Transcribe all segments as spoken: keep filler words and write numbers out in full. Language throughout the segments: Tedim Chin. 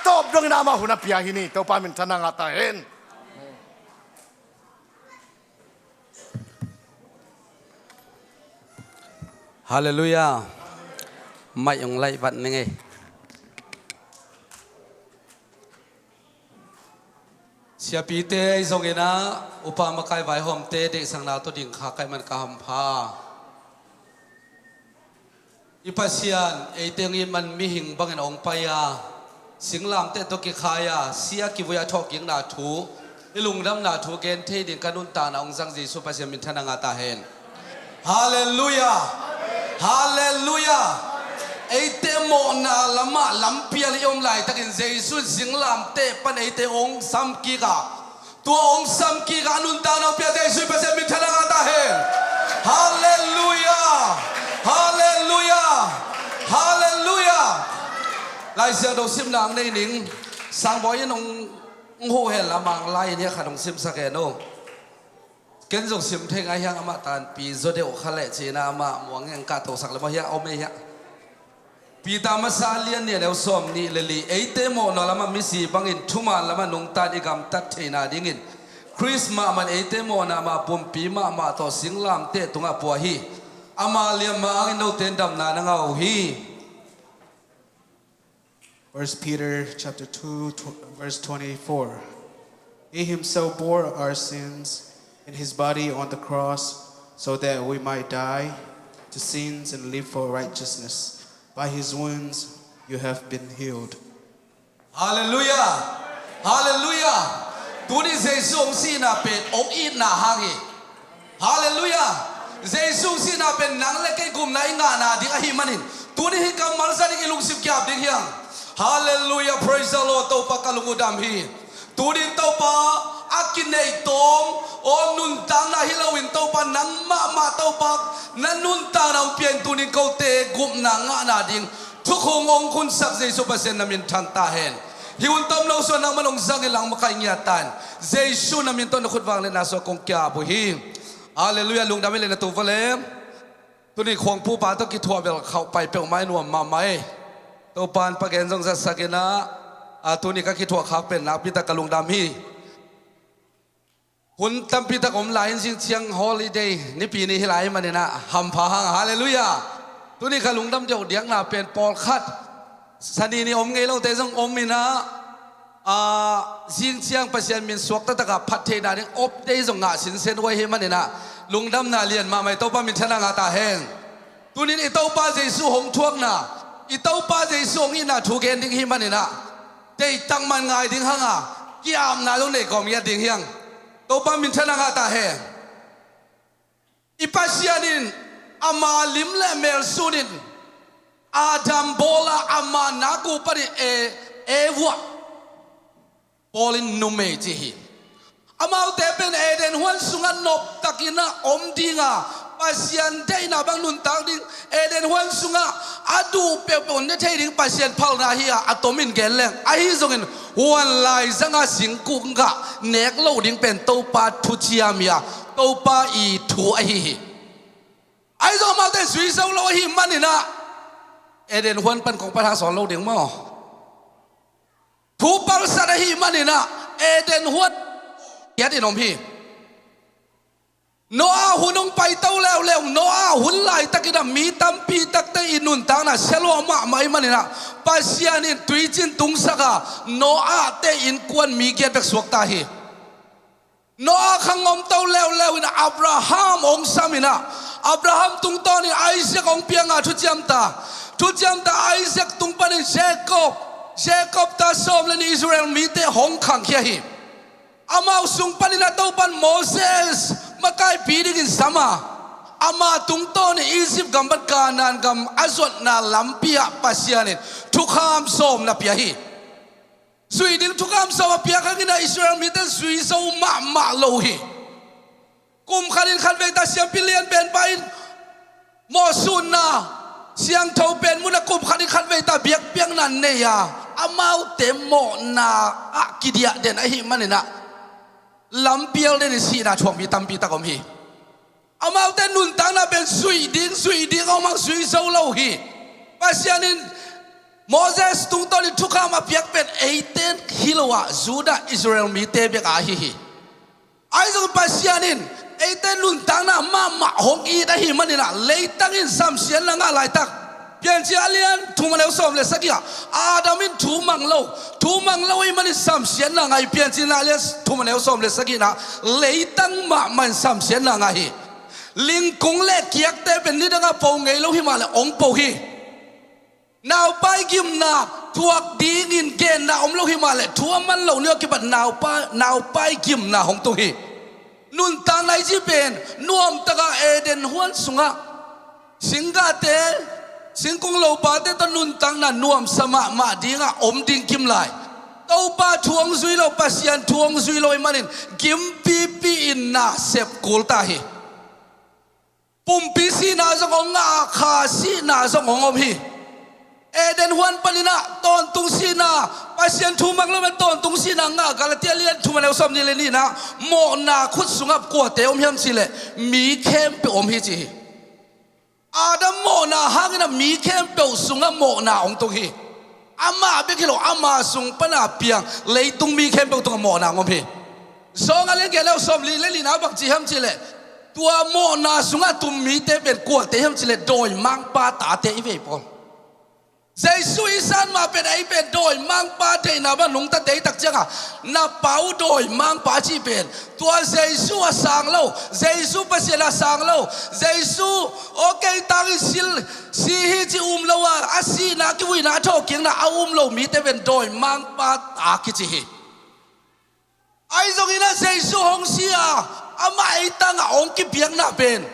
Tawp dongin amah hun a pia hi ni. Topa minthanna ngah ta hen. Halleluiah. Maih hong laih vat ning ei. Siapite ahi zongin ah, upa makai vaihawmte deihsakna tawh dingkhak ka hih man ka hampha. I Pasian eite hong it man mihing bangin hong pai a, singlamteh tawh kikhai a, sia kivui a thawhkikna thu, i lungdamna thu gen thei ding ka nuntakna hong zang Jesu Pasian minthanna ngah ta hen. Halleluiah. Halleluiah. Eite mawhna lamah lampial i om laitakin Jesu in singlamteh pan eite hong samkik a, tua hong samkik a nuntakna hong pia Jesu Pasian minthanna ngah ta hen. Halleluiah. Halleluiah. Halleluiah. Lai Siangtho simna hong nei ning. Sangbawi in hong, hong huh hen la, Mang Lai in hiah khat hong simsak hen aw. Ken zong sim thei ngai hiang, amah tanpi zaw deuh kha leh ci-in ah amah muang heng kah tosak leh maw, hiah om ei hiah. Peter masa lian nih, a neu sawm nih le li. Eite mawhna lamah misi bangin thuman lamah nungta in i gamtat theihna dingin Khrist mahmah in eite mawhna mah pumpi mahmah tawh singlamteh tungah pua hi. Ama liamma hangin note in damna na ngah uh hi. First Peter chapter two, tw-, verse twenty-four. He himself bore our sins in his body on the cross, so that we might die to sins and live for righteousness. By his wounds you have been healed. Halleluiah. Halleluiah. Tuni Jesu hong sihna pen hong itna hang hi. Halleluiah. Jesu sihna pen nang le kei gupna i ngahna ding ahih manin, tuni hih kammal zat ding i lungsim ki-ap ding hiang. Halleluiah. Praise the Lord. Topa ka lung uh dam hi. Tunin Topa a kineih tawm, aw, nuntakna hi loin Topa nang mahmah Topa na nuntakna hong pia in tunin kote gupna ngahna ding thukhun hong khunsak Jesu Pasian na min thang ta hen. Hih hun tom lo sungah nangman hong zang in lang makaih ngiat ta in. Jesu na min tawh na khut vangliatna sungah kong ki-ap uh hi. Halleluiah. Lungdam hi leh na tu va leh. Tuni khuangpupa tawh kithuah bel khauh pai peuhmah i nuam mahmah ei. Topa in pagen zong zatsak in ah, a, tuni ka kithuah khak pen nakpi tak ka lungdam hi. Hun tampi tak om lai in zing ciang holiday nipi ni hi lai manin ah hampha hang. Halleluiah. Tuni ka lungdam deuh diakna pen pawlkhat Sani ni om ngei lote zong om in ah, a, zing ciang Pasian min suak taktak a phat theihna ding off day zong ngah sinsen uh ahih manin ah, lungdamna lian mahmah, i Topa minthanna ngah ta hen. Tunin i Topa Jesu hong thuakna, i Topa Jesu hong itna thu gen ding ahih manin ah, deihtak man ngai ding hang a, ki-apna zong nei kawm ngiat ding hiang. Topa minthanna ngah ta hen. I Pasian in ama lim le mel sunin Adam bawl a, ama nak uh panin E, Eva pawl in numei ci hi. Amaute pen Eden huan sungah noptakin ah om ding a, Pasian deihna bang nuntak ding, Eden huan sungah a duh peuhpeuh ne thei ding Pasian phalna hi a, a tomin gen leng. Ahi zongin huan laizang a singkung gah nek loh ding pen Topa thuciam hi a, Topa i thu ahi hi. Ahi zong amaute zui zo lo ahih manin ah Eden huan pan kong pai hang sawn lo ding maw? Thu palsat ahih manin ah Eden huan kiat in om hi. Noah hun hong paito leuleu, Noah hun laitakin ah mi tampi takte i nuntakna sia lua mahmah ahih manin ah Pasian in tuicin tungsak a, Noah te innkuan mi giat bek suak ta hi. Noah khang om to leuleu in Abraham hong sam in ah, Abraham tungtawnin Isaac hong piang a, thuciam ta, thuciam ta, Isaac tung panin Jacob, Jacob ta sawm le nih Israel mite hong khangkhia hi. Amau sung panin ah Topan Moses makaipi dingin sam a, ama tungtawnin Egypt gam pan Canaan gam a zuatna lampi ah Pasian in thukham sawm na pia hi. Zuih ding thukham sawm a piak hangin ah Israel mite zui zo mahmah lo hi. Kum khatin khatvei ta siampi lian penpa in mawhsutna siangtho pen munah kum khatin khatvei ta biakpiakna nei a, amaute mawhna ah kidiah den ahih manin ah lampial den in sihna thuak mi tampi tak om hi. Amaute nuntakna pen zuih ding, zuih ding a om hang zui zo lo hi. Pasian in Moses tungtawn in thukham a piak pen eite hi lo ah, Judah Israel mite bek a ahi hi. Ahi zong Pasian in eite nuntakna mahmah hong it ahih manin ah, leitang in samsiatna ngah laitak, Piancil a lian thum a neu sawm le sagih ah, Adam in thu mang lo, thu mang lo ahih manin samsiatna ngah hi. Piancil a lian thum a neu sawm le sagih ah, leitang mahmah in samsiatna ngah hi. Lingkung le kiakte pen nidang a po ngei lo hi mah leh hong po hi. Naupai gimna thuak dingin genna om lo hi mah leh, thu a man lo ni aw kipat naupa, naupai gimna hong tung hi. Nuntakna i cih pen nuamtak a Eden huan sungah singgahte, singkung lopate tawh nuntakna nuamsa mahmah dingah om ding kim lai. Topa thu hong zui lo, Pasian thu hong zui lo ahih manin gimpipi in na sep kul ta hi. Pumpi sihna zong hong ngah a, kha sihna zong hong om hi. Eden huan panin ah tawntung sihna, Pasian thu mang lo men tawntung sihna ngah, Galatia lian thum a neu sawmnih le nihna, mawhna khut sungah kuate om hiam cih leh mi khempeuh om hi ci hi. Adam mawhna hangin ah mi khempeuh sungah mawhna hong tung hi. Amah bek hi lo, ama sung pan a piang leitung mi khempeuh tungah mawhna hong om hi. Zawng a lian giat a neu sawmli le lina bang ci hiam cih leh, tua mawhna sungah tum mite pen kuate hiam cih leh, dawimangpa tate i vei pawl. Jesu i san mah pen ei pen dawimangpa theihna bang nungta deitak ciangah, na pa uh dawimangpa cih pen tua Jesu a sang lo, Jesu Pasian a sang lo, Jesu aw kei tangin si hi ci um lo a, a sihna, kivuina, a thawhkikna a um lo mite pen dawimangpa ta kici hi. Ahi zongin ah Jesu hong si a, amah ei tangah hong kipiakna pen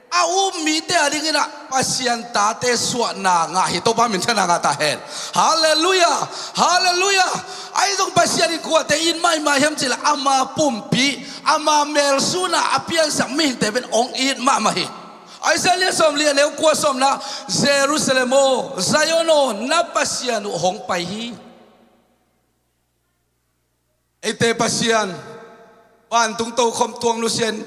a um mite a dingin ah Pasian tate suahna ngah hi. Topa minthanna ngah ta hen. Halleluiah. Halleluiah. Ahi zong Pasian in kuate it mahmah hiam cih leh, ama pumpi, ama melsuna a piansak mihingte pen hong it mahmah hi. Isaiah lian sawmli a neu kua sawmna, Jerusalem aw, Zion aw, na Pasian uh hong pai hi. Eite Pasian, vantung tokhom tuang nusia in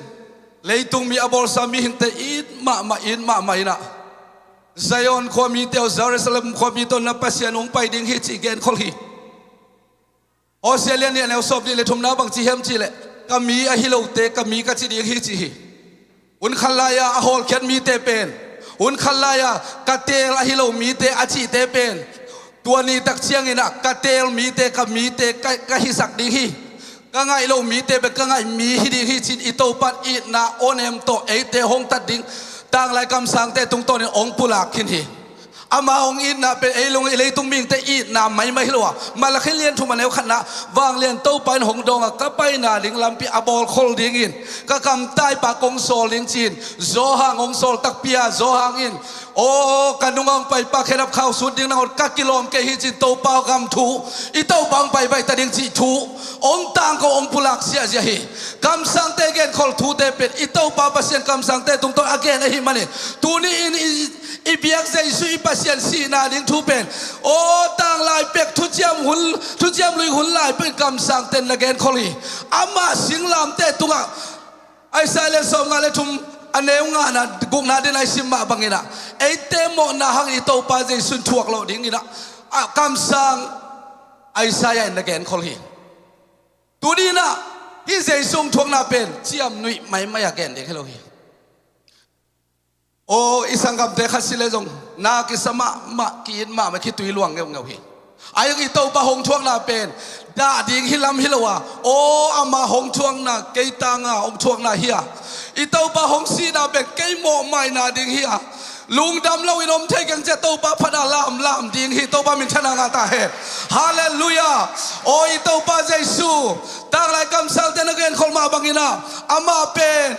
leitung mi a bawlsa mihingte it mahmah, it mahmah in ah, Zion khuamite aw, Jerusalem khuamite aw, na Pasian hong pai ding hi cih genkhol hi. Hosea lian nih a neu sawmnih le thumna bang ci hiam cih leh, ka mi ahi lote ka mi ka ci ding hi ci hi. Hun khat lai-a a hawlkhiat mite pen, hun khat lai-a ka teel ahi lo mite a cihte pen, tua ni tak ciangin ah ka teel mite, ka mite ka, ka hisak ding hi. Ka ngaih lo mite pen ka ngaih mi hi ding hi ci-in i Topa in itna awnem tawh eite hong tat ding, tanglai kamsangte tungtawnin hong pulak khin hi. Ama hong itna pen ei lung, i leitung mihingte itna maimai hi lo a, Malakhi lian thum a neu khatna, vanglian Topa in hong dawng a, ka paina ding lampi a bawlkhol dingin ka kamtaipa kong sawl ding ci-in Johan hong sawl takpi a, Johan in, aw, ka nungah hong paipa khedap khau sut ding nangawn ka kilawm kei hi ci-in Topa gam thu, i Topa hong paipai ta ding cih thu hong tangko, hong pulak ziahziah hi. Kamsangte genkhol thute pen i Topa Pasian kamsangte tungtawn a gen ahih manin, tuni in i i biak Jesu i Pasian sihna ding thu pen, aw, tanglai pek thuciam hun, thuciam lui hun lai pek kamsangte'n na genkhol hi. Ama singlamteh tungah Isaiah lian sawmnga le thum a neu ngana, gukna ding a i sim mah bangin ah, eite mawhna hangin i Topa Jesu in thuak lawh dingin ah, a kamsang Isaiah in na genkhol hi. Tuni in ah hih Jesu hong thuakna pen ciamnuih maimai a gen ding hi lo hi. Aw, i sanggamte khat si leh zong na kisa mahmah, ki-it mahmah, khitui luang ngeungeu hi. Ahi zong i Topa hong thuakna pen dah ding hi lam hi lo a, aw, ama hong thuakna kei tanga hong thuakna hi a, i Topa hong sihna pen kei mawhmaina ding hi a, lungdam loin om thei keng ciah Topa phat a lamlam ding hi. Topa minthanna ngah ta hen. Halleluiah. Aw, i Topa Jesu, tanglai kamsangte na genkhol mah bangin ah, amah pen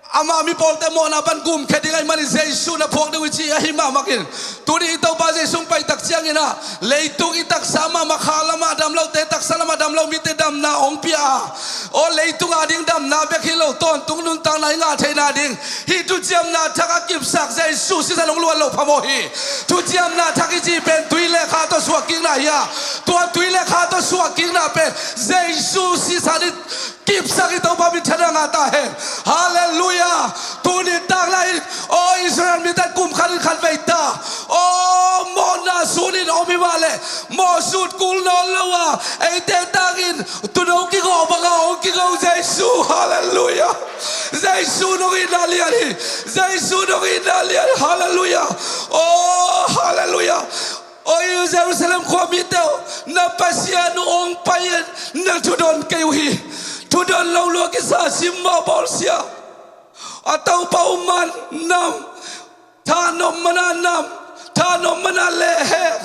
ama mipawlte mawhna pan gumkhia ding ahih manin Jesu na phuak ding uh hi ci ahi mahmah in, tuni i Topa Jesu hong pai tak ciangin ah, leitung i taksa mahmah kha lamah dam lote, taksa lamah dam lo mite damna hong pia a, aw, leitung a ding damna bek hi lo, tawntung nuntakna i ngah theihna ding hih thuciamna thak a kipsak Jesu sisan hong luan lo phamawh hi. Thuciamna thak i cih pen tui le kha tawh suakkikna hi a, tua tui le kha tawh suakkikna pen Jesu sisan i kipsak hi. Topa min thang a ngah ta hen. Halleluiah. Tuni tanglai in, aw Israel mite kum khat in khat vei ta, aw mawhna sun in om hi mah leh mawh sut kul nawn lo a, eite tangin tuuno kigawh banga hong kigawh Jesu. Halleluiah. Jesu nong itna lian hi. Jesu nong itna lian hi. Halleluiah. Aw halleluiah. Aw Jerusalem khua mite aw, na Pasian uh hong pai in na thudon kei uh hi. Thudon lo lua kisa, simmawh bawlsia. A Topa uh man nam, thanom mana nam, thanom mana lehhek.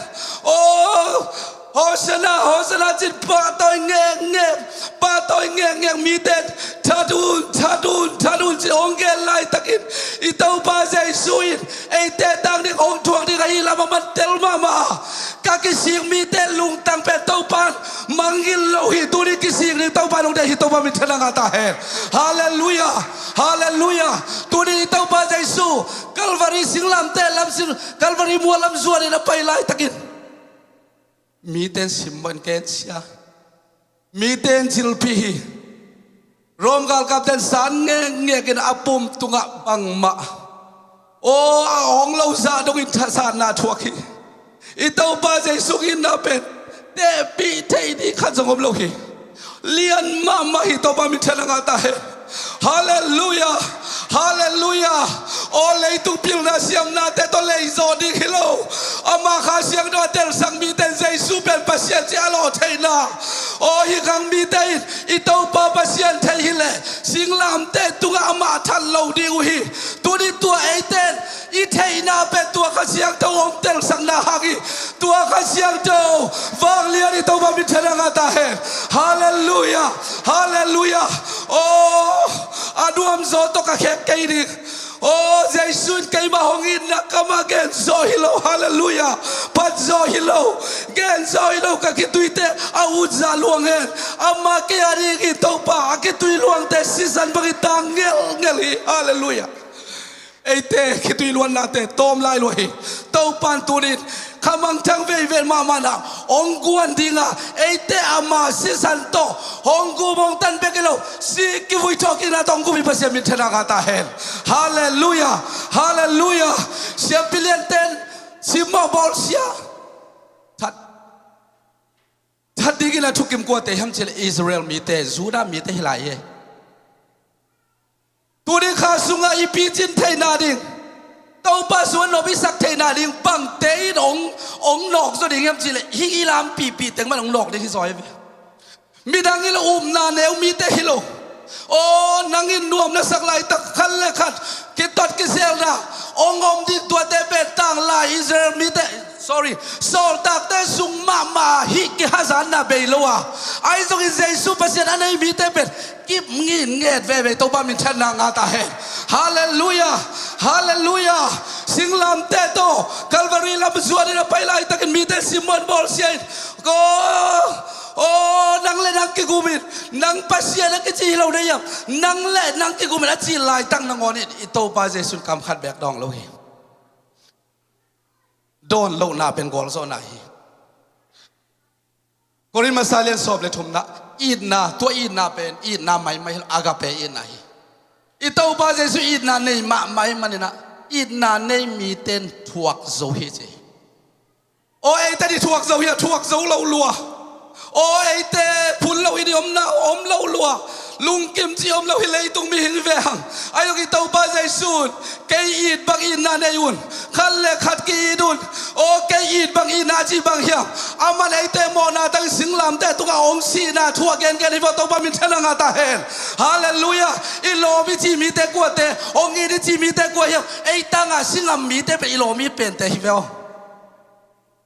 Aw Hosanna, Hosanna cin pahtawi ngekngek, pahtawi ngekngek mite, that un, that un, that un cin hong gen laitakin, i Topa Jesu in eite tang ding hong thuak ding ahi lam a man tel mahmah. Ka kisik mite lungtang pen Topa in mangngilh lo hi. Tuni kisik ding Topa in hong deih hi. Topa min thang a ngah ta hen. Halleluiah. Halleluiah. Tuni i Topa Jesu Calvary singlamteh lam sin, Calvary mual lam zuan in a pai laitakin mite in simmawh in gensia, mite in zilpih hi. Rom galkapte in san ngekngek in a pum tungah bangmah, aw a hong lo zah dongin thahatna thuak hi. I Topa Jesu itna pen tehpih theih ding khat zong om lo hi. Lian mahmah hi. Topa min thang a ngah ta hen. Halleluiah. Halleluiah. Aw leitung pilna siamnate tawh lei zawh ding hi lo. Ama Kha Siangtho a telsak mite in Jesu pen Pasian cih a lawh theihna. Aw hih khang mite in i Topa Pasian thei hileh singlamteh tungah amah that lo ding uh hi. Tuni tua eite in i theihna pen tua Kha Siangtho hong telsakna hang hi. Tua Kha Siangtho vanglian hi. Topa min thang a ngah ta hen. Halleluiah. Halleluiah. Aw a nuamzaw tawh ka khek kei ding. Aw Jesu in keimah hong itna kamah gen zawh hi lo. Halleluiah. Phat zawh hi lo. Gen zawh hi lo. Ka khituite a utzah luang hen. Amah kei a dingin Topa a khitui luangte sisan bangin tang ngelngel hi. Halleluiah. Eite khitui luannate tawm lai lua hi. Topa in tuni in kha mangthang veivei mahmah na hong guan ding a, eite ama sisan tawh hong gum hong tan bek hi lo, si kivui thawhkikna tawh hong gum hi. Pasian min thang a ngah ta hen. Halleluiah. Halleluiah. Siampi liante in simmawh bawlsia. That, that dingin a thukim kuate hiam cih leh Israel mite, Judah mite hi lai hi. Tuni kha sungah i picin theihna ding, Topa sungah nop i sak theihna ding bangte in hong, hong nawk zaw ding hiam cih leh hih i lampipi teng man hong nawk ding hi zaw hi ve. Midang in upna neu mite hi lo. Aw nang in nuam na sak laitak khat le khat kitot kizelna hong om ding, tuate pen tanglai Israel mite, sorry, sawltakte sung mahmah hih kihazatna bei lo a, ahi zongin Jesu Pasian a nei mite pen kip ngitnget veve. Topa min thang a ngah ta hen. Halleluiah. Halleluiah. Singlamteh tawh Calvary lam zuan in a pai laitakin mite simmawh in bawlsia in, aw, aw nang le nang kigum in, nang Pasian a kici hi lo na hiam, nang le nang kigum in a cih laitak nangawn in i Topa Jesu in kam khat beek dawng lo hi. Dawn lohna pen gualzawhna hi. Korin masa lian sawm le thumna, itna, tua itna pen itna maimai hi lo, agape itna hi. I Topa Jesu itna nei mahmah ahih manin ah itna nei mite in thuak zo hi ci hi. Aw eite in i thuak zo hi a, thuak zo lo lua. Aw eite phun lo in i omna om lo lua. Lungkim cih om lo hi, leitung mihing ve hang. Ahi zongin i Topa Jesu in kei it bang itna nei un. Khat le khat ki-it un. Aw kei it bang itna cih bang hiam? Aman eite mawhna tangin singlamteh tungah hong sihna thu a gengen hi ve aw. Topa min thang a ngah ta hen. Halleluiah. I lawm i cih mite kuate, hong it i cih mite kua hiam? Ei tangah singam mite pen i lawm i pente hi ve aw.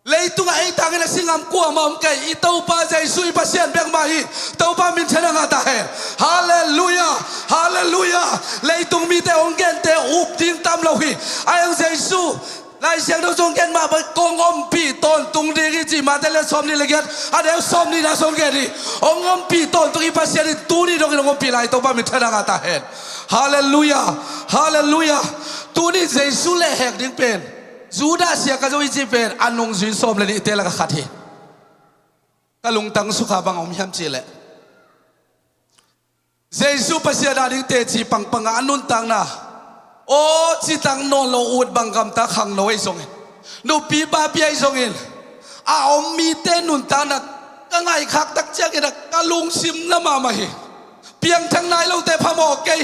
Leitungah ei tangin a singam kuamah om kei, i Topa Jesu i Pasian bek mah hi. Topa min thang a ngah ta hen. Halleluiah. Halleluiah. Leitung mite hong gente up ding tam lo hi. Ahi hang Jesu Lai Siangtho sung gen mah bang, kong ompih tawntung ding hi ci, Mate lian sawmnih le giat, a neu sawmnihna sung gen hi. Hong ompih tawntung i Pasian in tuni dongin hong ompih lai. Topa min thang a ngah ta hen. Halleluiah. Halleluiah. Tuni Jesu lehhek ding pen Judah sia ka zo i cih pen a nungzui sawm le nihte lakah khat hi. Ka lungtang sukha bang a om hiam cih leh Jesu Pasian a ding teci pangpang a nuntakna, aw, citak nawn lo ut bang gamta khangno ahi zongin, nupi papi ahi zongin, a om mite nuntakna ka ngaihkhak tak ciangin a ka lungsim na mahmah hi. Piangthak nai lote phamawh kei.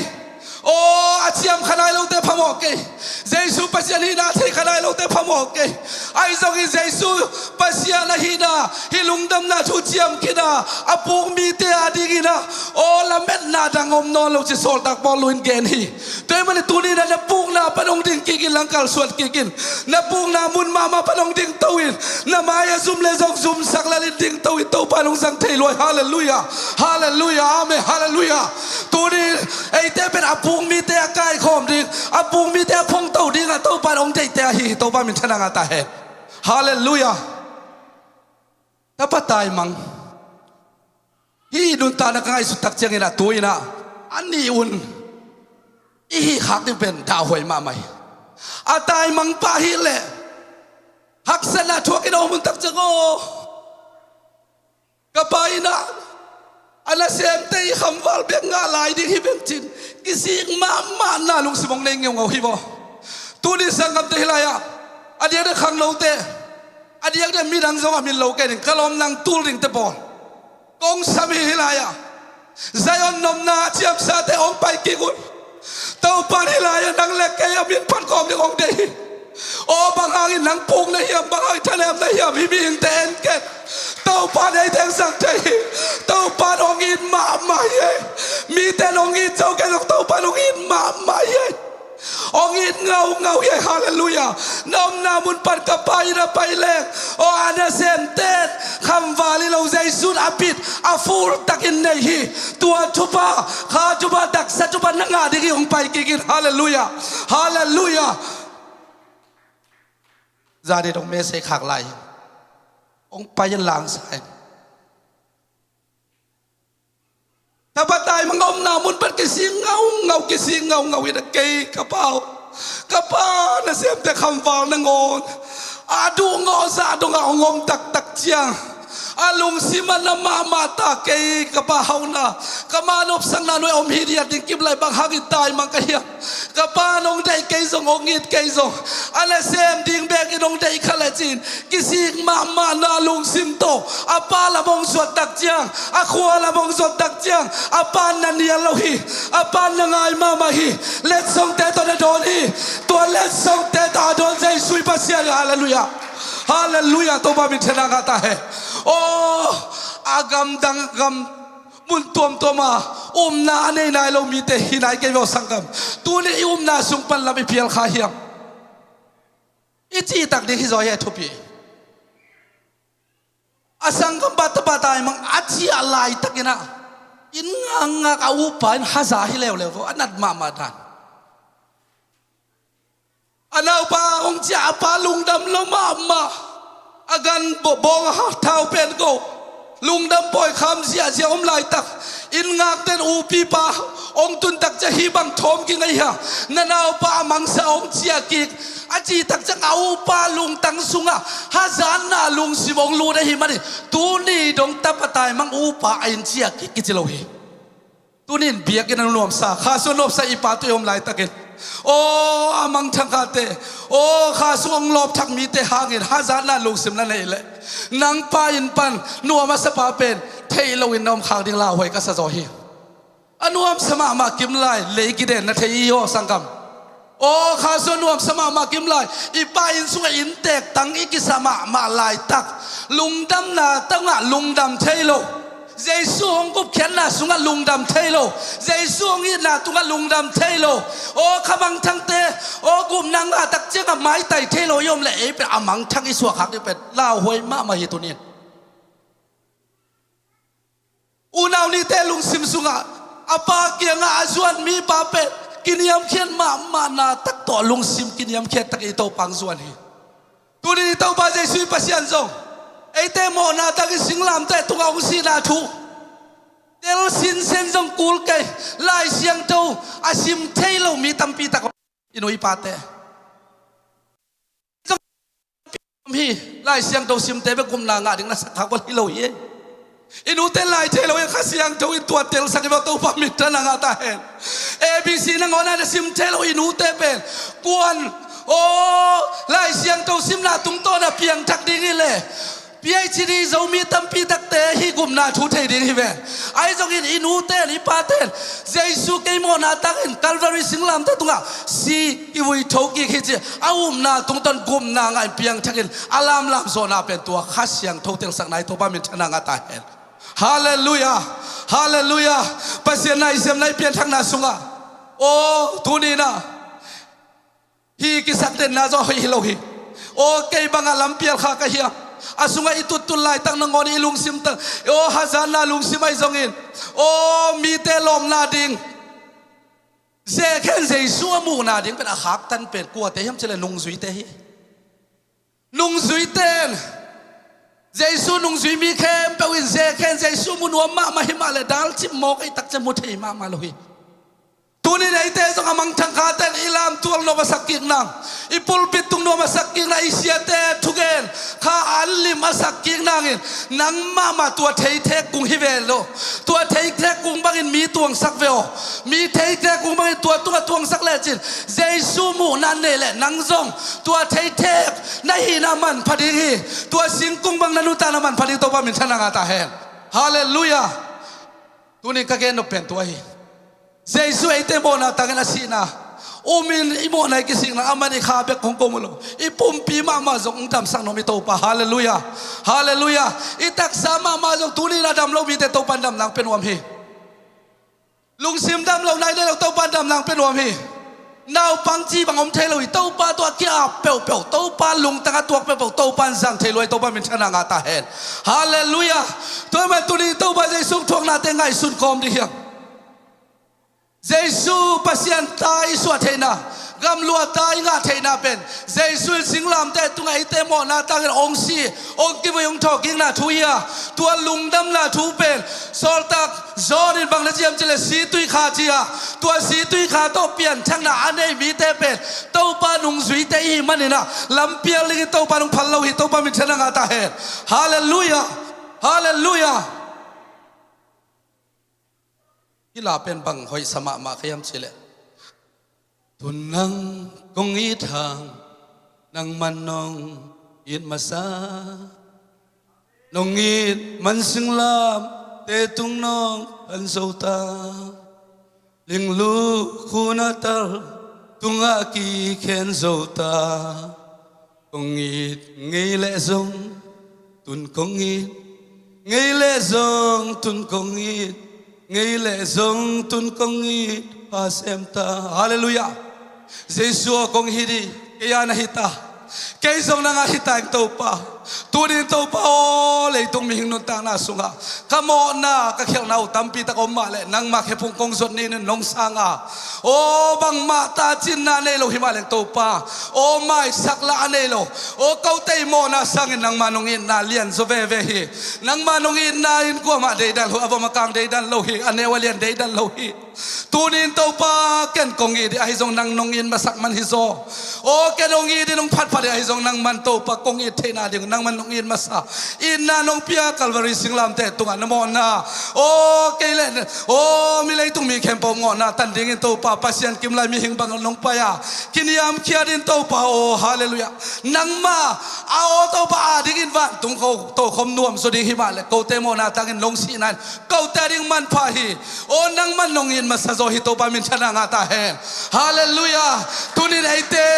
Aw, a ciamkha nai lote phamawh kei. Jesu Pasian hihna theikha nai lote phamawh kei. Ahi zongin Jesu Pasian ahihna, hih lungdamna thu ciamkhina a puk mite a dingin a, aw, lametna dang om nawn lo ci Sawltak Paul in gen hi. Tua ahih manin tuni-in a na pukna pan hong ding kikin, langkal suan kikin. Na pukna mun mahmah pan hong dingto in. Na mai a zum le zong zumsak lel in dingto in, Topa in hong zang thei lua hi. Halleluiah. Halleluiah. Amen. Halleluiah. Tuni-in eite pen a puk mite a kaikhawm ding, a puk mite a phongto ding a Topa in hong deihte ahi hi. Topa min thang a ta hen. Halleluiah. Tapa taimang. Hih nuntakna ka ngaihsut tak ciangin a tu-in a, a nih un i hih khak ding pen dahhuai mahmah hi. A taimang pa hi leh haksatna thuak in a om hun tak ciang aw, ka pa in a, a nasemte i khamval bek ngah lai ding hi veng cin, kisik mahmahna lungsim hong nei ngeungau hi vaw. Tuni sanggamte hi lai-ah, a diakdiak khangnote, a diakdiak midang zong a min lo kei ding, ka lawm nang tul dingte pawl kong sam hi hi lai-ah. Zion nopna a ciamsate hong pai kik un. Topa in hi lai-ah nang le kei a min phat kawm ding hong deih hi. Aw, bang hangin nang puk na hiam, bang hangin thanem na hiam, hih mihingte en ken. Topa in eite hong zang thei hi. Topa in hong it mahmah hi ei. Mite in hong it zo kei zong Topa in hong it mahmah hi ei. Hong it ngaungau hi ei. Halleluiah. Na omna mun pan ka pa in a pai leng, aw, a nasemte in khamval hi lo, Jesu in a bit a full takin nei hi. Tua thupha, kha thupha, taksa thupha na ngah ding hi, hong pai kik in. Halleluiah. Halleluiah. Zani dong message khak lai hi. Hong pai in langsa in. Tapa taimang a omna mun pan kisik ngaungau, kisik ngaungau in a, kei ka pa aw, ka pa nasemte khamval nangawn a duhgawh zah dongah hong om taktak ciang a lungsim a na mahmah ta. Kei ka pa hauhna, ka ma nopsakna nuai om hi diat ding kim lai, bang hangin taimang ka hiam? Ka pa in hong deih kei zong, hong it kei zong, a nasem ding bekin hong deih kha lecin kisik mahmahna lungsim tawh a pa lam hong zuat tak ciang, a khua lam hong zuat tak ciang, a pa in na nial lo hi. A pa in na ngai mahmah hi. Letsongte tawh na dawn hi. Tua letsongte tawh a dawn Jesu i Pasian hi. Halleluiah. Halleluiah. Topa min thang a ta hen. Aw, a gamdang gam mun tuamtuam a upna a nei nai lo mite hi nai kei ve aw sanggam. Tuni i upna sung pan lam i phial kha hiam? I cihtak ding hi zaw hi a thupi. A sanggam pa tapa taimang a ciah laitakin a, inn ngakngak a upa in haza hi leuleu vaw, a nat mahmah dan. A naupa hong ciah a pa lungdam lo mahmah. A gan bawng a thau pen ko, lungdam pawi kham ziahziah om laitak. Inn ngakten upipa hong tun tak ciah hih bang thawm ging ahi hang, na naupa a mangsa hong ciah kik, a cih tak ciah a upa lungtang sungah hazatna lungsim hong lut ahih manin tuni dong tapa taimang upa a inn ciah kik kici lo hi. Tuni in biakinn a nuamsa, Kha Suan nuamsa i pa tawh i om laitakin, aw, a mangthang khate, aw, Kha Suan hong lawpthak mite hangin hazatna lungsim na neih leh, nang pa inn pan nuam a sapa pen theih loin na om khak ding lauhuai ka sa zaw hi. A nuamsa mahmah kim lai, lei kiden na thei i aw sanggam. Aw, Kha Suan nuamsa mahmah kim lai, i pa inn sungah innteek tang i kisa mahmah laitak, lungdamna tungah lungdam thei lo, Jesu hong gupkhiatna sungah lungdam thei lo, Jesu hong itna tungah lungdam thei lo. Aw, kha mangthangte, aw, gupna ngah tak ciangah maitai thei lo i om leh ei pen a mangthang i suahkhak ding pen lauhuai mahmah hi tuni in. Unau nihte lungsim sungah a pa kiangah a zuan mipa pen kiniamkhiat mahmahna tak tawh lungsim kiniamkhiat tak i Topa hong zuan hi. Tuni i Topa Jesu i Pasian zong eite mawhna tak i singlamteh tungah hong sihna thu tel sinsen zong kul kei, Lai Siangtho a sim thei lo mi tampi tak i nu i pate hi. Lai Siangtho simte bek gupna ngah ding na sak khak bal hi lo hi. I nute lai thei lo in Kha Siangtho in tua telsak hi vo, Topa min thang a ngah ta hen. A B C nangawn a na sim thei lo i nute pen kuan, aw, Lai Siangtho simna tungtawn a piangthak ding hi leh P H D Zomi tampi takte hih gupna thu thei ding hi ven. Ahi zongin i nute in i pate in Jesu kei mawhna tangin Calvary singlamteh tungah si i vui thokik hi ci a upna tungtawn gupna ngah in piangthakin a lamlam zawhna pen tua Kha Siangtho telsakna hi, Topa min thang a ngah ta hen. Halleluiah. Halleluiah. Pasian na i siamna i pianthakna sungah, aw, tuni-in ah hih kisakdenna zong hoih hi lo hi. Aw, kei bangah lampial kha ka hiam? A sungah i tuttut laitak nangawn i lungsim tak, aw, hazatna lungsim ahi zongin, aw, mite lawpna ding Zek hen. Jesu a muhna ding pen a khaktan pen kuate hiam cih leh nungzuite hi. Nungzuite in, Jesu nungzui mi khempeuh in zek hen. Jesu mu nuam mahmah hi mah leh dalcip mawk ei takciang mu thei mahmah lo hi. Tuni-in eite zong a mangthang khate in i lamtual nuam a sak kik nang, i pulpit tung nuam a sak kik nang, i siate thugen kha an lim a sak kik nangin nang mahmah tua theithek kung hi ve lo. Tua theithek kung bangin mi tuangsak ve aw. Mi theithek kung bangin tua tungah tuangsak lecin Jesu muhna nei leh nang zong tua theithek na hihna manpha ding hi. Tua singkung bang na nuntakna manpha ding Topa min thang a ngah ta hen. Halleluiah. Tuni-in ka gen nop pen tua hi. Jesu eite mawhna tangin a sihna, umin i mawhna i kisikna, aman i kha bek hong ko mu lo, i pumpi mahmah zong hong damsak nuam hi Topa. Halleluiah. Halleluiah. I taksa mahmah zong tuni-in a dam lo mite Topa in dam nang pia nuam hi. Lungsim dam lo, nai nei lo, Topa in dam nang pia nuam hi. Naupang ci bang om thei lo hi. Topa tawh a ki-ap peuhpeuh, Topa lungtang a tuak peuhpeuh Topa in zang thei lua hi, Topa min thang a ngah ta hen. Halleluiah. Tua ahih manin tuni Topa Jesu thuaknate ngaihsun kawm ding hiam? Jesu Pasian ta i suah theihna, gamlua ta i ngah theihna pen Jesu in singlamteh tungah eite mawhna tangin hong si, hong kivui, hong thawhkikna thu hi a, tua lungdamna thu pen sawltak John in bang na ci hiam cih leh situikha ci a, tua situikha tawh pianthakna a nei mite pen Topa nungzuite i hih manin ah lampial dingin Topa in hong phal lo hi, Topa min thang a ngah ta hen. Halleluiah. Halleluiah. Hih la pen bang hoihsa mahmah ka hiam cih leh, tun nang kong it hang, nangman nong it masa. Nong it man singlamteh tung nong phan zo ta. Linglu khun a tal tungah kikhen zo ta. Kong it ngei leh zong tun kong it, ngei leh zong tun kong it, ngei leh zong tun kong it, pha sem ta. Halleluiah. Jesu aw, kong it hi, kei a na hi ta. Kei zong nang a hi ta ing Topa. Tuni-in Topa aw, leitung mihing nuntakna sungah ka mawhna, ka khialhna uh tampi tak om mah leh nangma khephung kong zot ni-in nong sang a, aw, bangmah tacinna nei lo hi mah leh Topa, aw, maisak lah a nei lo, aw, kote i mawhna sangin nangma nong itna lian zaw veve hi. Nangma nong itna in kuamah deidan lo, a vom a kang deidan lo hi, a neu a lian deidan lo hi. Tuni-in Topa, ken kong it hi, ahi zong nang nong it masak man hi zaw. Aw, ken hong it hi, nong phatphat hi, ahi zong nangman Topa kong it theihna ding nangman nong it masa. Itna nong pia Calvary singlamteh tungah na mawhna, aw, kei leh, aw, mi leitung mi khempeuh mawhna tan dingin Topa Pasian kimlai mihing bang nong pai a, kiniamkhiat in Topa aw, halleluiah. Nangma a aw Topa a dingin vantung ko tokhom nuam zaw ding hi mah leh kote mawhna tangin nong sihna in kote a ding manpha hi. Aw, nangman nong it masa zaw hi, Topa min thang a ngah ta hen. Halleluiah. Tuni-in eite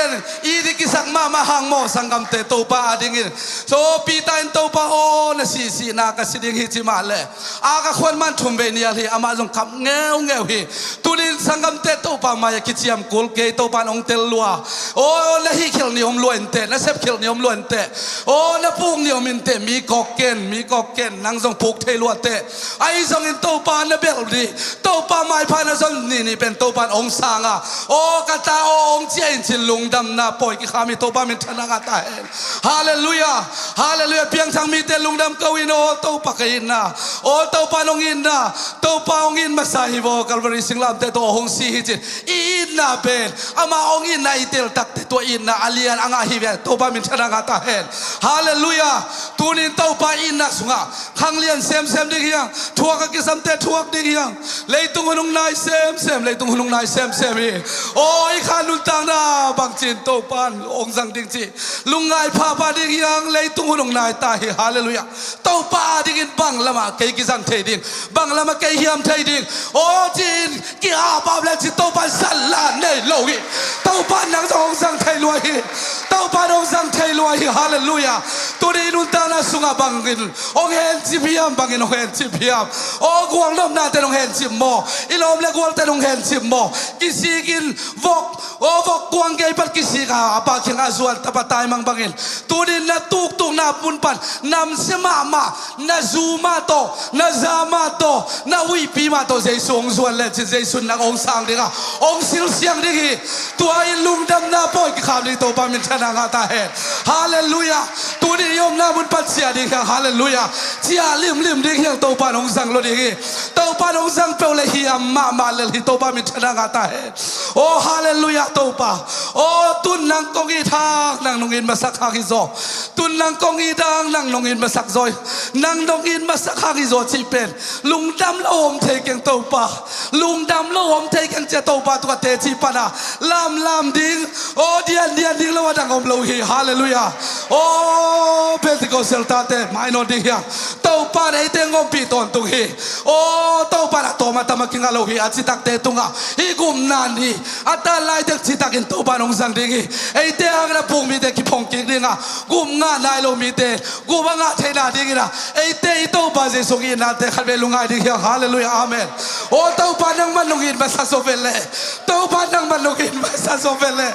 in it i kisak mahmah hang maw sanggamte, Topa a dingin. So Peter in Topa aw, na sihsihna ka si ding hi ci mah leh, a ka khuan man thum vei nial hi, amah zong khap ngeungeu hi. Tuni-in sanggamte Topa mai-ah kiciam kul kei, Topa in hong tel lua. Aw, na hih khialh ni om lua inteh, na sep khialh ni om lua inteh. Aw, na puk ni om inteh, mi kawk ken, mi kawk ken, nang zong puk thei lua teh. Ahi zongin Topa na belh ni, Topa maipha na zon ni ni pen Topa in hong sang a, aw ka ta aw hong ciah in cin lungdamna pawi kikham hi, Topa min thang a ngah ta hen. Halleluiah. Halleluiah. Piangthak mite lungdam ko in aw, Topa ka itna, aw Topa nong itna, Topa hong it masa hi vaw, Calvary singlamteh tawh hong si hi cin. I itna pen amah hong itna i tel takte tua itna a lian a ngah hi ve. Topa minthanna ngah ta hen. Halleluiah. Tunin Topa itna sungah khanglian semsem ding hi hang. Thuak a kisamte thuak ding hi hang. Leitung hun hong nai semsem, leitung hun hong nai semsem hi. Aw, i kha nuntakna bangci-in Topa in hong zang ding cih lungngai phapha ding hi hang. Leitung hun hong nai ta hi. Halleluiah. Topa adingin bang lamah kei kizang thei ding, bang lamah kei hiam thei ding, aw ci-in ki-apap le ci Topa in zat la nei lo hi. Topa in nang zong hong zang thei lua hi. Topa in hong zang thei lua hi. Halleluiah. Tuni i nuntakna sungah bangin hong hencip hiam, bangin hong hencip hiam? Aw, gualnopnate in hong hencip maw? I lawm le gualte in hong hencip maw? Kisikin vok, aw, vok kuang gei pan kisik a, a pa kiangah a zuan tapa taimang bangin, tunin na tuktukna mun pan namsia mahmah, na zu mah tawh, na za mah tawh, na huihpi mah tawh Jesu hong zuan lecin Jesu in nang hong sang ding a, hong silsiang ding hi. Tua in lungdamna pawi kikham ding, Topa minthanna ngah ta hen. Halleluiah. Tuni i omna mun pan ciah ding hi hang. Halleluiah. Ciah limlim ding hi hang. Topa in hong zang lo ding hi. Topa in hong zang peuh le hiam mahmah lel hi. Topa minthanna ngah ta hen. Aw, halleluiah Topa. Aw, tun nang kong it hang, nang nong it masak hang hi zaw. Tun nang kong it hang, nang nong it masak zaw hi. Nang nong it masak hang hi zaw cih pen lungdam lo om thei keng Topa. Lungdam lo om thei keng ci-a Topa tungah teci pan a lamlam ding, aw, diandian ding lo a dang om lo hi. Halleluiah. Aw, Pentecost tate mainawt ding hi hang. Topa in eite hong ompih tawntung hi. Aw, Topa in a tawm a tam a kingah lo hi. A citakte tungah hih gupna ni a tan laitak citakin Topa in hong zang ding hi. Eite hangin a puk mite kiphong kik ding a, gup ngah nai lo mite gup a ngah theihna dingin a, eite i Topa Jesu hong itnate khatvei lungngai ding hi hang. Halleluiah. Amen. Aw, Topa nangman nong it masa zaw ve leh. Topa nangman nong it masa zaw ve leh.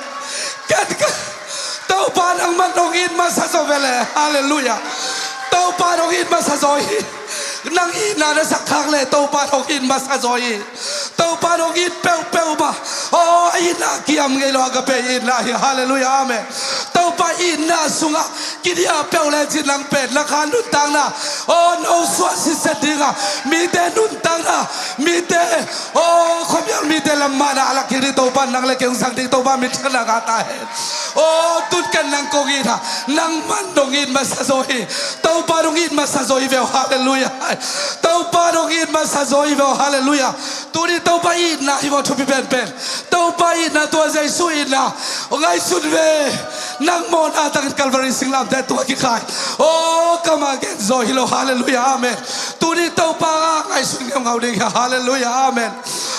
Ken ka Topa nangman nong it masa zaw ve leh. Halleluiah. Topa nong it masa zaw hi. Nang itna na sak khak leh Topa nong it masa zaw hi. Topa nong it peuhpeuh mah. Aw, a itna kiam ngei lo, agape itna hi. Halleluiah. Amen. Topa itna sungah kidiah peuh lecin nang pen na kha nuntakna, aw, nosuah sitset ding a, mite nuntakna, mite, aw, khuamial mite lam mahna a lak kik ding Topa in nang le kei hong zang ding. Topa minthanna ngah ta hen. Aw, tun ken nang kong it a, nangman nong it masa zaw hi. Topa nong it masa zaw hi ve aw. Halleluiah. Topa nong it masa zaw hi ve aw. Halleluiah. Tuni Topa itna hi ve aw, thupi penpen. Topa itna, tua Jesu itna ngaihsun ve. Nang mawhna takin Calvary singlamteh tungah kikhai, aw, kamah gen zaw hi lo. Halleluiah. Amen. Tuni Topa ngaihsun ngeungau ding hi. Halleluiah. Amen.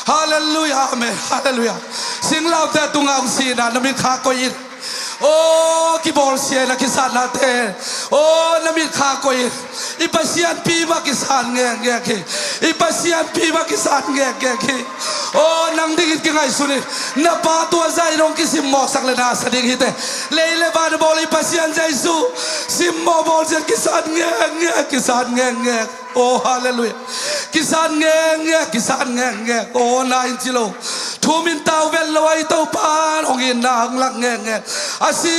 Halleluiah. Amen. Halleluiah. Singlamteh tungah hong sihna na mitkha koih in. Aw, kibawlsia in a kisatnate, aw, na mitkha koih in. I Pasianpi mah kisat ngekngek hi. I Pasianpi mah kisat ngekngek hi. Aw, nang dingin kingaihsun in. Na pa tua zah in hong kisimmawhsak le na sa ding hi te. Lei le van a bawl i Pasian Jesu simmawh bawlsia in kisat ngekngek, kisat ngekngek. Aw, halleluiah. Kisat ngekngek, kisat ngekngek. Aw, na in ci lo. Thu min tau vet lo a, i Topa in hong itna hong lak ngekngek. A si,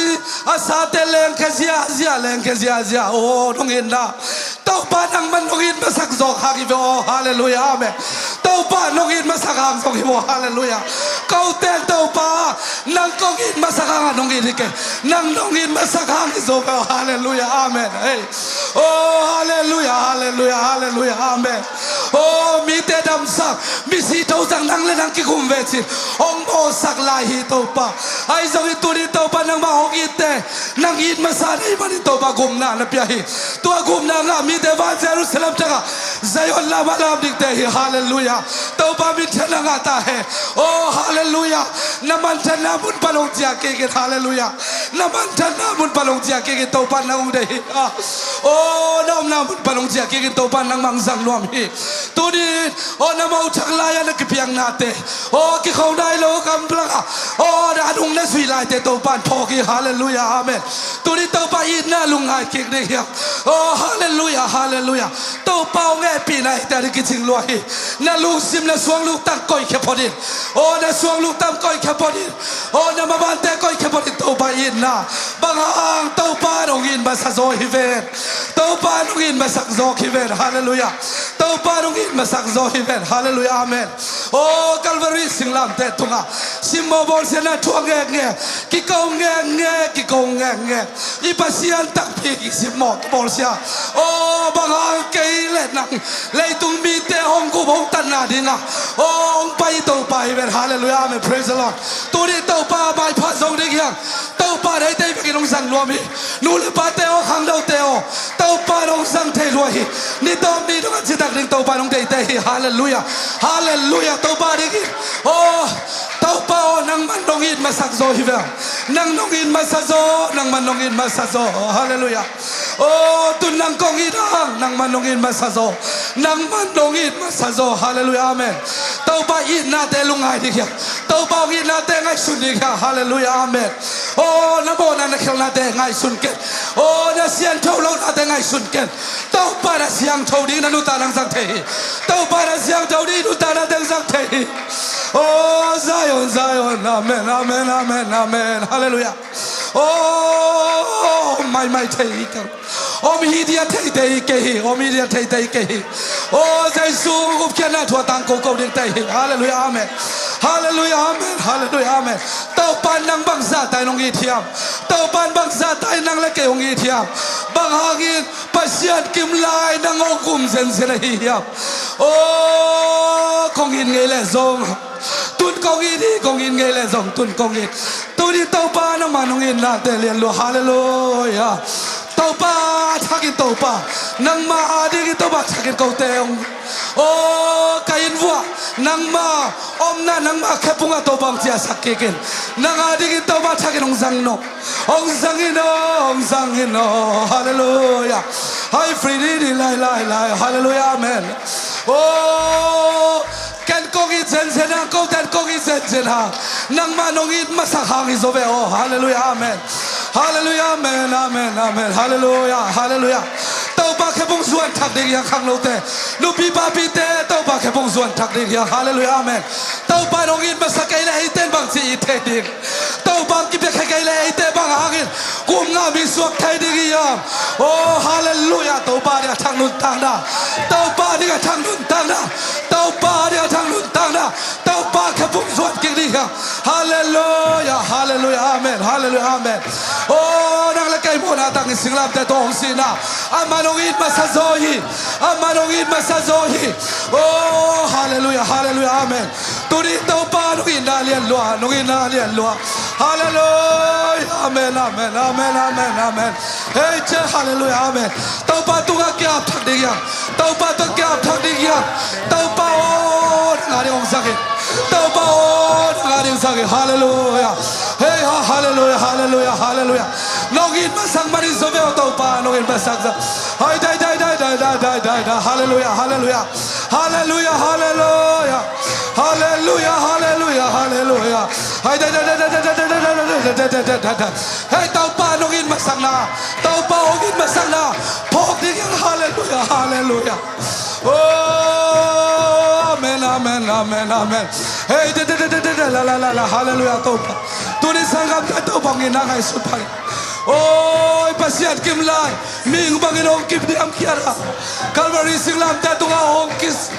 a sate lengkhia ziahziah, lengkhia ziahziah. Aw, hong itna. Topa nangman nong it masak zawk hang hi ve aw. Halleluiah. Amen. Topa nong it masak hang zawk hi ve aw. Halleluiah. Kote in Topa nang kong it masak hang a nong it hi kei. Nang nong it masak hang hi zaw ve aw. Halleluiah. Amen. Hei. Aw, halleluiah, halleluiah, halleluiah. Amen. Aw, mite damsak, misi thozak nang le nang kikhum ve cin hong mawhsak lai hi Topa. Ahi zongin tuni Topa nangmah hong itte, nang it masa na hih manin Topa gupna na pia hi. Tua gupna ngah mite van Jerusalem tagah Zion lam a lam dingte hi. Halleluiah. Topa minthanna ngah ta hen. Aw, halleluiah. Na manthanna mun pan hong ciah kik in. Halleluiah. Na manthanna mun pan hong ciah kik in, Topa in nang hong deih hi. Aw, na omna mun pan hong ciah kik in, Topa in nangmah hong zang nuam hi. Tuni, aw, na mothak lai-ah na kipiaknate, aw, kikho nai lo gamlak ah, aw, na a nung na zuih laite Topa in phawk hi. Halleluiah. Amen. Tuni Topa itna lungngai kik ding hi hang. Aw, halleluiah, halleluiah. Topa hong hehpihna hihte ading kicing lua hi. Na lungsim, na suangluktam koihkhia phot in. Aw, na suangluktam koihkhia phot in. Aw, na mamante koihkhia phot in. Topa itna, bang hang, Topa in hong it masa zaw hi ven. Topa in hong it masak zawk hi ven. Halleluiah. Topa nong it masak zaw hi ven. Halleluiah, amen. Aw Calvary singlamteh tungah simmawh bawlsiatna thuak ngekngek, kiko ngekngek, kiko ngekngek. I Pasian takpi kisimmawh bawlsia. Aw bang hang kei le nang leitung mite hong gup hong tatna dingah aw hong pai Topa hi ven. Halleluiah, amen. Praise the Lord. Tuni Topa maipha zong ding hiang. Topa deite i bekin hong zang luam hi. Nu le pate aw, khangnote aw, Topa nong zang thei lua hi. Ni tawm ni dong a citak ding Topa nong deite hi. Halleluiah. Halleluiah. Topa ding hi. Aw Topa aw, nangman nong it masak zaw hi ven. Nang nong it masa zaw, nangman nong it masa zaw. Halleluiah. Aw tun nang kong it hang, nangman nong it masa zaw. Nangman nong it masa zaw. Halleluiah, amen. Topa itnate lungngai ding hiang. Topa hong itnate ngaihsun ding hiang. Halleluiah, amen. Aw na mawhna na khialhnate ngaihsun ken. Aw na siangtho lohnate ngaihsun ken. Topa na siangtho ding na nuntakna hong zang thei hi. Topa na siangtho ding nuntaknate hong zang thei hi. Aw Zion, Zion, amen, amen, amen, amen. Halleluiah. Aw om maimai thei hi kei. Om hi dia thei thei kei hi. Om hi dia thei thei kei hi. Aw Jesu gupkhiatna thu a tangko ko ding thei hi. Halleluiah, amen. Halleluiah, amen. Halleluiah, amen. Topa nang bangzah ta in hong it hiam? Topa bangzah ta in nang le kei hong it hiam? Bang hangin Pasian kim lai nang hong gum zenzen ahi hiam? Aw kong it ngei leh zong tun kong it hi, kong it ngei leh zong tun kong it. Tuni Topa nangmah nong itnate lian lua. Halleluiah. Topa thakin Topa nangmah adingin Topa thakin kote hong. Aw ka inn vuah nangmah omna, nangmah khepungah Topa hong ciahsak kikin. Nang adingin Topa thakin hong zang nop. Hong zang in aw, hong zang in aw. Halleluiah. Hai free ni ni lai lai lai. Halleluiah, amen. Aw ken kong it zenzen hang, koten kong it zenzen hang. Nangmah nong it masak hang hi zaw ve aw. Halleluiah, amen. Halleluiah, amen, amen, amen. Halleluiah, halleluiah. Topa khepung zuan thak ding hiang khangnote, nupi papite, Topa khepung zuan thak ding hiang. Halleluiah, amen. Topa nong it masak kei le eiten bangci it thei ding? Topa hong kipiakhia kei le eite bang hangin kum ngah mi suak thei ding hiam? Aw halleluiah. Topa dingah thak nuntakna. Topa dingah thak nuntakna. Topa dingah thak nuntakna. Topa khepung zuan kik ding hiang. Halleluiah, halleluiah, amen, halleluiah, amen. Aw nang le kei mawhna tangin singlamteh tungah hong sihna, amah nong it masa zaw hi. Amah nong it masa zaw hi. Aw halleluiah, halleluiah, amen. Tuni Topa nong itna lian lua, nong itna lian lua. Halleluiah, amen, amen, amen, amen, amen. Hei ciah, halleluiah, amen. Topa tungah kiap thak ding hiang. Topa tungah kiap thak ding hiang. Topa aw nang ading hong zang in. Topa aw nang ading zang in. Halleluiah. Hei ha, halleluiah, halleluiah, halleluiah. Nong it masak man in zaw ve aw Topa, nong it masak zah. Hai dai dai dai dai dai dai dai. Halleluiah, halleluiah. Halleluiah, halleluiah. Halleluiah, halleluiah, halleluiah. Hai dai dai dai dai dai. Hei Topa nong it masakna, Topa hong it masakna phawk ding hiang. Halleluiah, halleluiah. Aw amen, amen, amen, amen. Hei dai dai dai dai dai la la la la. Halleluiah Topa. Tuni sanggamte Topa hong itna ngaihsut pah in. Aw i Pasian kim lai mihing bangin hong kip diamkhiat a, Calvary singlamteh tungah hong kis.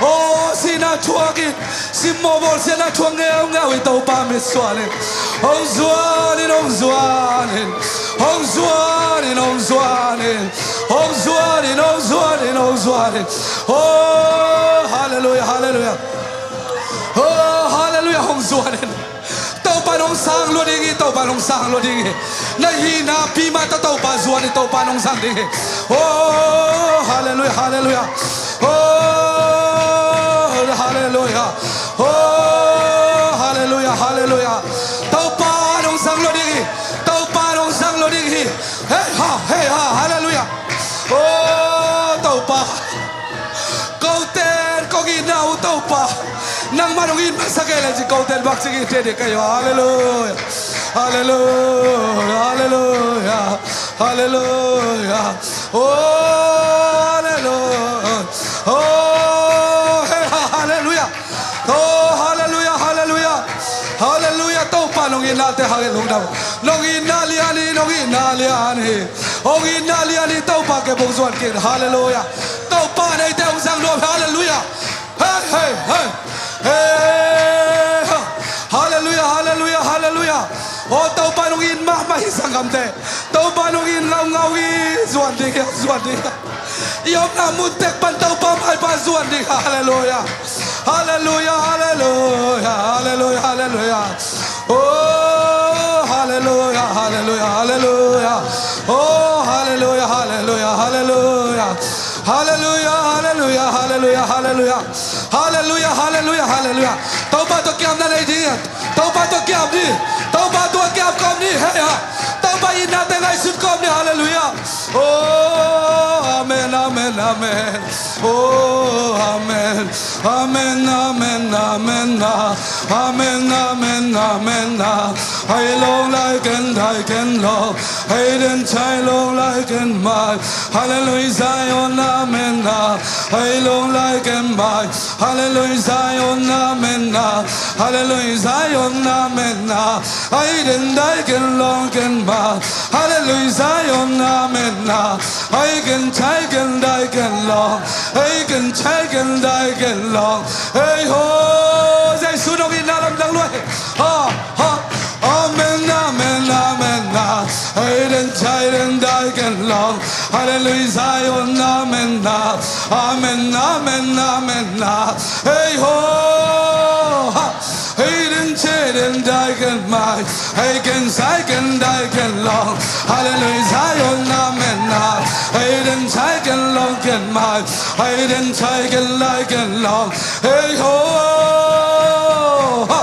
Aw sihna thuakin, simmawh bawlsiatna thuak ngeungeu i Topa mitsuan in. Hong zuan in, hong zuan in. Hong zuan in, hong zuan in. Hong zuan in, hong zuan in, hong zuan in. Aw halleluiah, halleluiah. Aw halleluiah, hong zuan in. Topa nong sang lua ding hi, Topa nong sang lua ding hi. Na hihna pi mah tawh Topa zuan hi, Topa nong sang ding hi. Oh halleluiah, halleluiah. Oh halleluiah. Oh halleluiah, halleluiah. Topa nong sang lua ding hi. Topa nong sang lua ding hi. Hei ha, hei ha, halleluiah. Oh Topa, koten kong itna uh Topa, nangmah nong it masa kei le ci, koten bangci it thei ding ka hi uh. Halleluiah. Halleluiah, halleluiah. Halleluiah. Oh halleluiah. Oh hei ha, halleluiah. Oh halleluiah, halleluiah. Halleluiah. Topa nong itnate hangin lungdam. Nong itna lian hi, nong itna lian hi. Hong itna lian hi. Topa khepung zuan kik. Halleluiah. Topa neite hong zang lua. Sanggamte, Topa nong it ngaungau hi. Zuan ding hi, zuan ding hi. I omna mun tek pan Topa maipha zuan ding hi. Halleluia. Halleluia, halleluia, halleluia, halleluia. Oh, halleluia, halleluia, halleluia. Oh, halleluia, halleluia, halleluia. Halleluia, halleluia, halleluia, halleluia. Halleluia, halleluia, halleluia. Topa tawh kiamna nei ding hi. Topa tawh kiam ni. Topa tawh kiam kawm ni. Hei ha. Topa itnate ngaihsut kawm ni. Halleluia. Oh, amen, amen, amen. Oh, amen. Amen, amen, amen, ah. Amen, amen, amen, ah. Hei long lai ken dai ken long. Hei den chai long lai ken mai. Halleluia, Zion, amen, ah. Hei long lai ken mai. Halleluia, Zion, amen, ah. Halleluia, Zion, amen, ah. Hei den dai ken long ken mai. Halleluia, Zion, amen, ah. Hei ken chai ken dai ken long. Hei ken chai ken dai ken long. Hei ho, Jesu nong itna lamdang lua hi. Ha, ha. Amen, amen, amen, ah. Hei den chai den dai ken long. Halleluia, Zion, amen, ah. Amen, amen, amen, ah. Hei ho, ha. Hei den chai den dai ken mai. Hei ken chai ken dai ken long. Halleluia, Zion, amen, ah. Hei den chai ken long ken mai. Hei den chai ken dai ken long. Hei ho, ha.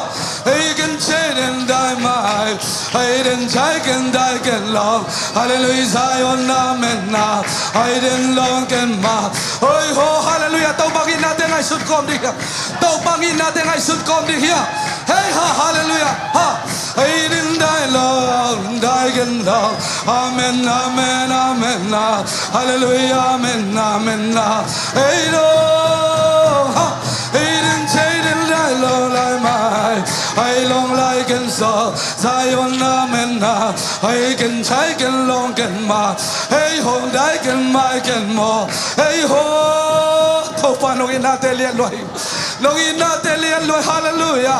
Hei ken chai den dai mai. Hei den chai ken dai ken long. Halleluia, Zion, amen, ah. Hei den long ken mai. Hei ho, halleluia. Topa itnate ngaihsut kawm ding hi. Topa itnate ngaihsut kawm ding hi. Hei ha, halleluia. Ha. Hei den dai long, dai ken long. Amen, amen, amen, ah. Halleluia, amen, amen, ah. Hei long, ha. Hei den chai den dai long lai mai. Hei long lai ken sawk. Zion, amen, ah. Hei ken chai ken long ken mai. Hei ho, dai ken mai ken maw. Hei ho. Topa nong itnate lian lua hi. Nong itnate lian lua hi. Halleluia.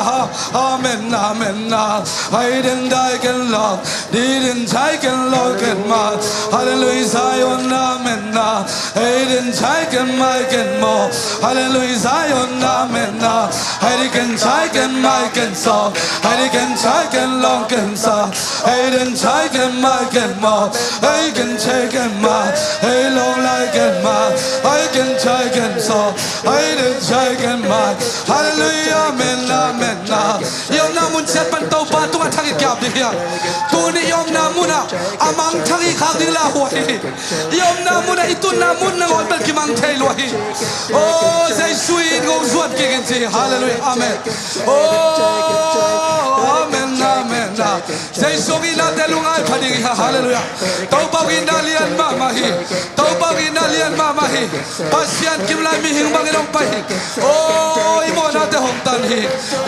Amen, amen, ah. Hei den dai ken long. Di den chai ken long ken mai. Halleluia, Zion, amen, ah. Hei den chai ken mai ken maw. Halleluia, Zion, amen, ah. Hei ken chai ken mai ken sawk. Hei ken chai ken long ken sawk. Hei den chai ken mai ken maw. Hei ken chai ken mai. Hei long lai ken mai. Hei ken chai ken sawk. Hei den chai ken mai. Halleluia, amen, amen, ah. I omna mun ciat pan Topa tungah thak i kiap ding hi a. Tuni i omna munah a mangthang i khak ding lauhuai hi. I omna munah i tunna mun nangawn bel kimang thei lua hi. Oh, Jesu in hong zuan kik in ci. Halleluia. Amen. Oh, amen, amen, ah. Jesu hong itnate lungngai pha ding hi. Halleluia. Topa hong itna lian mahmah hi. Topa hong itna lian mahmah hi. Pasian kim lai mihing bangin hong pai hi. Oh, i mawhnate hong tan hi.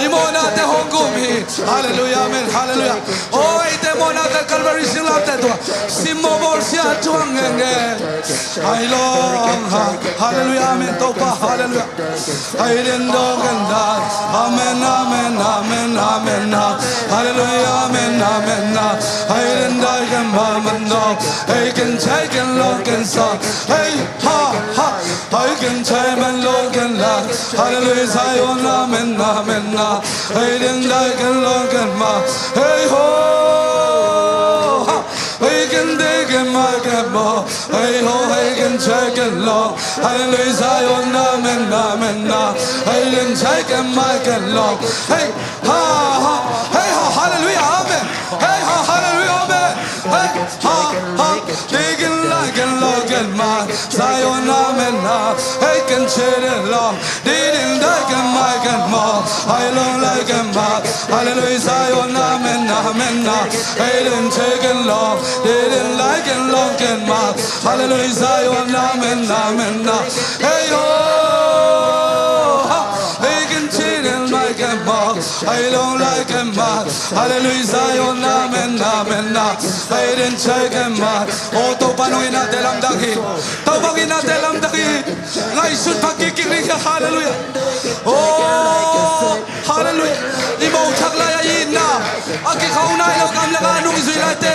I mawhnate hong gum hi. Halleluia, amen, halleluia. Oh, eite mawhnate Calvary singlamteh tungah simmawh bawlsia thuang ngenge. Hei long, ha. Halleluia, amen, Topa, halleluia. Hei den dong ken dai. Amen, amen, amen, amen, ah. Halleluia, amen, amen, ah. Hei den dai ken mai man dong. Hei ken chai ken long ken sawk. Hei ha, ha. Hei ken chai man long ken lai. Halleluia, Zion, amen, amen, ah. Hei den dai ken long ken mai. Hei ho, ha. Hei ken dai ken mai ken maw. Hei ho, hei ken chai ken long. Halleluia, Zion, amen, amen, ah. Hei ken chai ken mai ken long. Hei ha, ha. Hei ha, halleluia, amen. Hei ha, halleluia, amen. Hei ha, ha. Di ken lai ken long ken mai. Zion, amen, ah. Hei ken chai ken long. Di den dai ken mai ken maw. Hei long lai ken mai. Halleluia, Zion, amen, amen, ah. Hei den chai ken long. Di den lai ken long ken mai. Halleluia, Zion, amen, amen, ah. Hei ho, ha. Hei ken chai ken mai ken maw. Hei long lai ken mai. Halleluia, Zion, amen, amen, ah. Hei den chai ken mai. Oh, Topa nong itnate lamdang hi. Topa nong itnate lamdang hi. Ngaihsut pha kik kik ni. Halleluia. Oh, halleluia. I mo thak lai a itna a kikhau nai lo, gam lak a nung i zui laite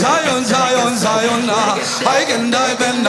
Zion, Zion, Zion, ah, ai ken dai pen